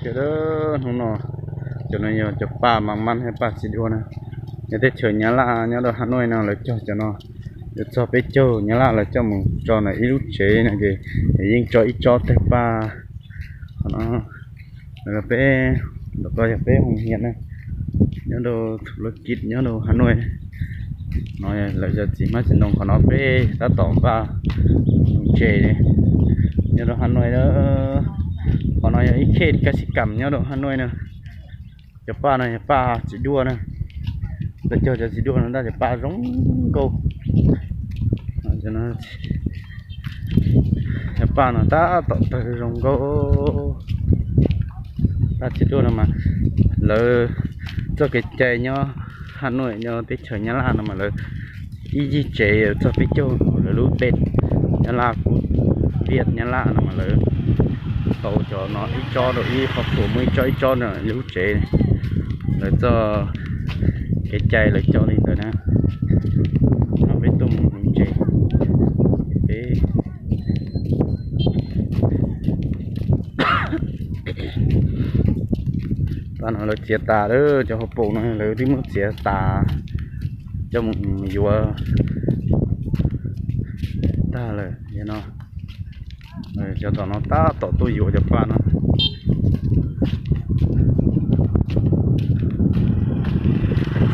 Ces hnub no, cov no yog cov paj mas mab thiab paj txiv duaj na. Nyob teb chaws Nyab Laj nyob rau Has Nuaj no lawv cog cov no yuav txog peb caug. Nyab Laj lawv coj mus tso ntawm ib lub tsev no ces yeej tso ib tsob tawg paj. Qhov no peb, ntawm ko yog peb hoos hias na, nyob rau Thum Laj Kis nyob rau Has Nuaj no. Lawv cov txiv hmab txiv ntoo qhov no peb tab tom npaj nuv ntses nyob rau Has Nuaj. Qhov no yog ib khej kab xib kam nyob rau Has Nuaj na. Cov paj no yog paj txiv duaj na. Lawv cog cov txiv duaj no ntag, cov paj zoo nkauj. Cov paj no tab tom tawg zoo nkauj. Paj txiv duaj no mas lawv txoj kev cai nyob Has Nuaj, nyob teb chaws Nyab Laj no mas lawv ib yig tsev txog peb caug. Lawv lub pej Nyab Laj kuj, Viaj Nyab Laj no mas lawv tau cov no ib tsob rau ib qhov pua, muaj ib tsob ib tsob rau lub tsev. Lawv txoj kev cai lawv coj li ntawd na. No peb tuaj mus nuv ntses, peb, paj no lawv txiav tas lawm, cov hauv paus no lawv twb muab txiav tas coj mus yuav tag lawm no. Cov tom no tab tom tuaj yuav cov paj no.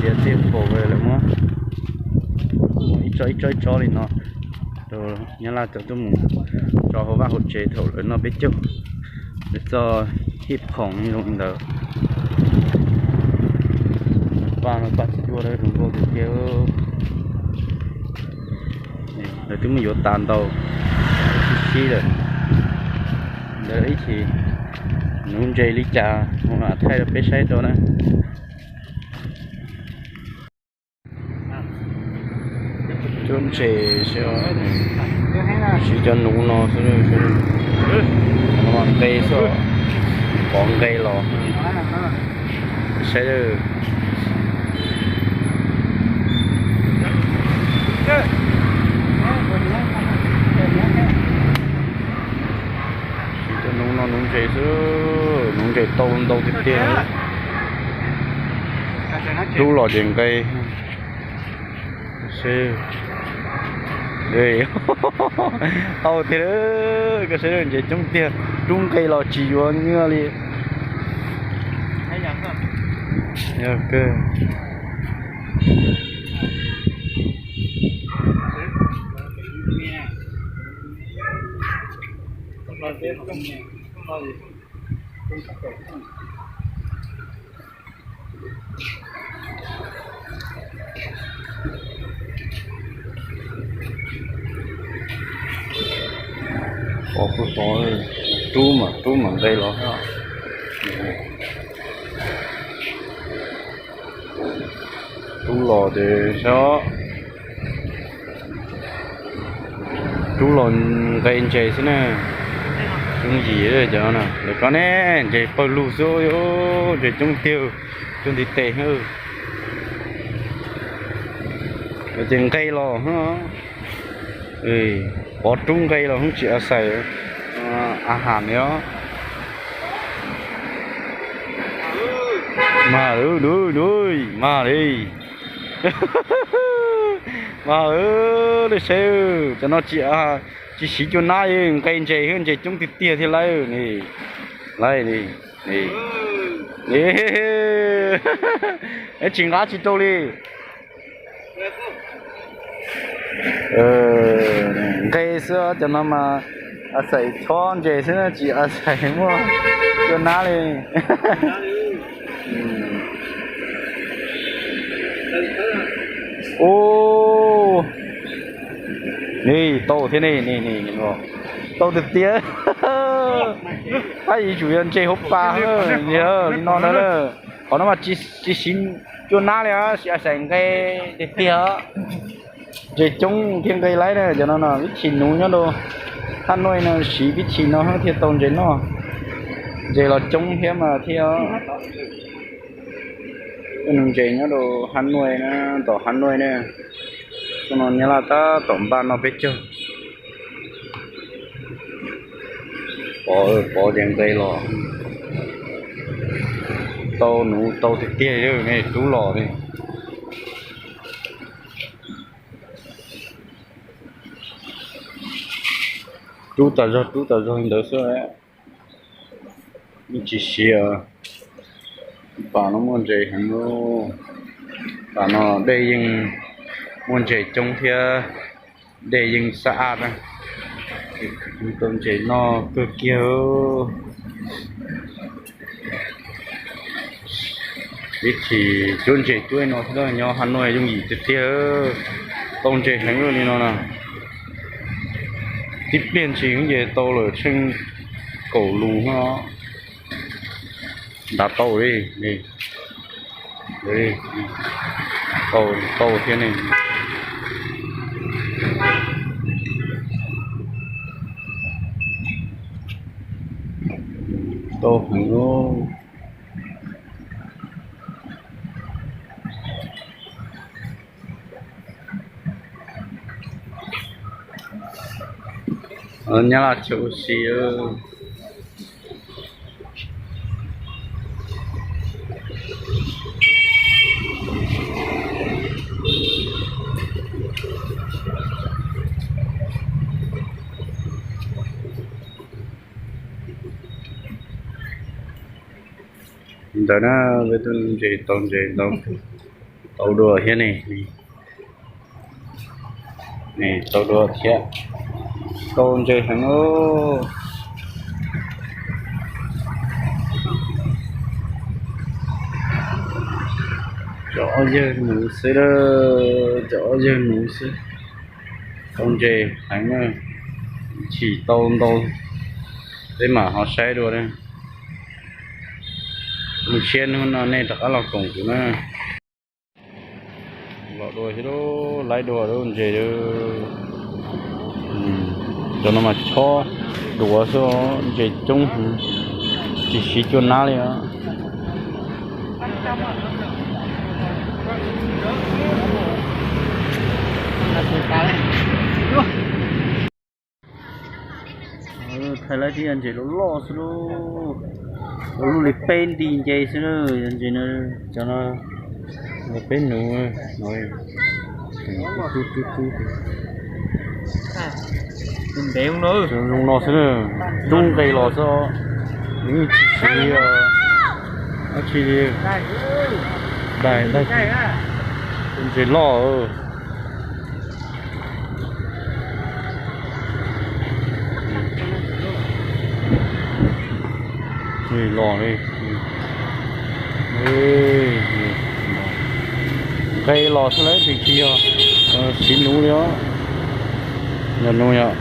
Txiav txiav paus lawv muab ib tsob ib tsob ib tsob li no rau Nyab Laj coj tuaj mus tso hauv vaj hauv tsev thaum lawv noj peb caug, lawv txoj hib khoom zoo li ntawd. Paj no paj txiv duaj zoo nkauj tiag tiag. Lawv twb muab yuav tas ntau, sib sib lawm. Ntawd ib chim nuv ntses li cas mam thaij rau peb saib rau na. Cuab ntses, siv cov nuv no xwb, nqe xwb, pov nqe los saib. Siv cov nuv no nuv ntses xwb, nuv ntses tau ntau tiag tiag. Rub los ces nqe. Tau tiag, koj saib ntses coob tiag, rub nqe los tsis yuav nyuaj li. Pov kuj tau, rub mas rub mas nqe los. Rub los ces saib, rub los nqe ntses xwb na. Coob yim cov no, ntawm ko ne, ntses pawg lug xwb, ntses coob tiag, coob ntiv tes. Ces nqe los, pov rub nqe los tsis a xais a has li os. Mas, mas li, mas li, saib cov no tsis, tsis siv cua nab, nqe ntses, ntses coob tiag tiag thiab lawm ne. Lawm ne, tsis nqa tsis rau li. Nqe xwb, cov no mas a xais chob ntses xwb tsis a xais muaj cua nab li. Ub, ne tau thiab ne, tau tiag tiag. Tab sis tsum yog ntses hauv pas, li no ntag. Qhov no mas tsis siv cua nab li, siv a xais nqe tiag tiag. Ntses coob thiab nqe laib na, cov no no ib chim nuv nyob rau Hab Nuaj no siv ib chim no thiaj tau ntses noj. Ntses los coob thiab mas thiaj. Nuv ntses nyob rau Hab Nuaj na, tom Hab Nuaj na. Xyoo no Nyab Laj tab tom npaj noj peb caug. Pov, pov ces nqe los. Tau nuv tau tiag tiag li ne, rub los li. Rub tas zog rub tas zog li ntawd xwb, yeej tsis siav. Pas no muaj ntses heev lauj. Pas no dej yeej muaj ntses coob thiab, dej yeej xab ab na, tau ntses noj kawg kiag. Ib chim cuab ntses cuab no xwb, nyob Has Nuj yooj yim tiag tiag, tau ntses heev li no na. Tib pliag ntsis ces tau lawm tsheej kaum lus no. Ntav tau li, tau, tau thiab ne. Tau heev lauj. Nyab Laj chaw ua si. Li ntawd na, peb tuaj nuv ntses tau ntses ntau, tau dua thiab ne. Tau dua thiab, tau ntses heev. Cov ob yawg nuv xwb, cov ob yawg nuv xwb. Tau ntses heev, chim tau ntau, peb mam ho saib dua. Mus siab hnub no nej rov qab los koom kuv na. Los dua thiab, laib dua ntses. Cov no mas chob duav xwb, ntses coob heev, tsis siv cua nab li os. Thaij laib tib yog ntses loj loj xwb lauj. Ua lub li peb nti nce xwb na, yog ntses no, cov no peb nuv no. Zoo no xwb na, rub nqe los xwb, nws yeej tsis siv dab tsi li. Daig, daig, ntses loj. Los li, nqe los xwb lauj, tsis yog siv nuv li os. Yog nuv yog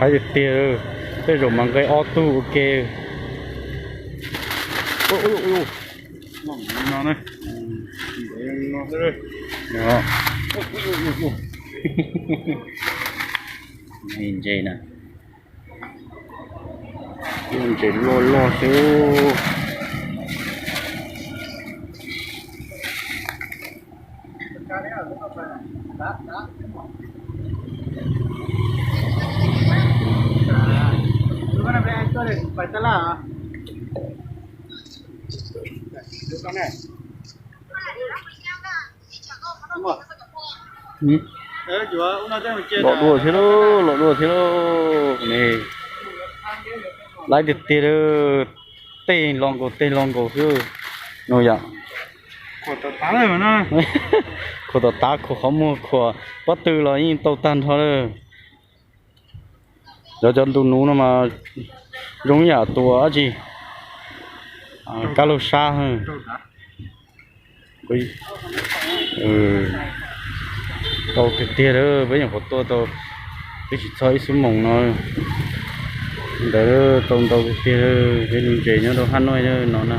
haib tiag tiag, tej zaum mas nqe ob tug ua ke. Ntses na, ntses loj loj xwb. Los dua thiab lauj, los dua thiab lauj. Laib tiag tiag, tej lo nkaus tej lo nkaus xwb no yom. Khuam tom tav, khuam qhov muag, khuam pob tw los yeej tau tag nrho lawm. Cov, cov ntu nuv no mas zoo ib yam tus dab tsi, kab laug sab. Tau tiag tiag, peb nyuam qhuav tuaj tau twb tsis txog ib xuab moos no ntawd, tau ntau tiag tiag. Peb nuv ntses nyob rau Hab Nuj no na.